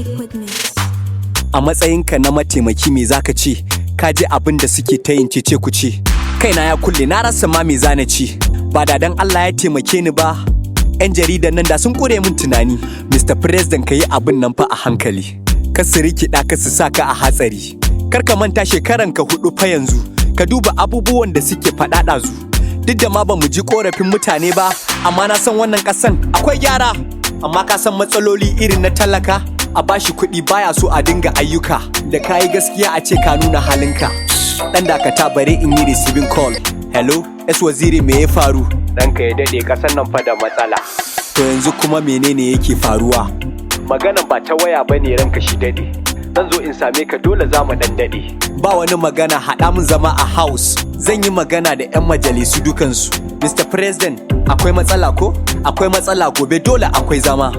Liquid Mix. A matsayinka na mataimaki, me zaka ce? Ka ji abin da suke ta yin cece ku ce. Kaina ya kulle, na rasa ma me zana ci. Ba da dan Allah ya taimake ni ba, 'yan jaridan nan da sun kure min tunani. Mr. President, ka yi abin nan fa a hankali. Ka su rikida ka su sa ka a hatsari. Kar ka manta shekaran ka 4 fa yanzu. Ka duba abubuwan da suke faɗa ɗazu. Duk da ma ba mu ji korafin mutane ba, amma na san wannan ƙasan akwai gyara. Amma ka san matsaloli irin na talaka, a bashi kuɗi baya so a dinga ayyuka. Da kayi gaskiya a ce ka nuna halinka. Dan dakata, bare in yi receiving call. Hello, S Waziri, me ya faru? Ranka ya daɗe, ƙasan nan fa da matsala. To, yanzu kuma menene yake faruwa? Maganan ba ta waya bane, ranka shi daɗe. Zan zo in same ka, dole za mu ɗan daɗe. Ba wani magana, haɗa mun zama a house. Zan yi magana da 'yan majalisu dukansu. Mr. President, akwai matsala ko? Akwai matsala, gobe dole akwai zama.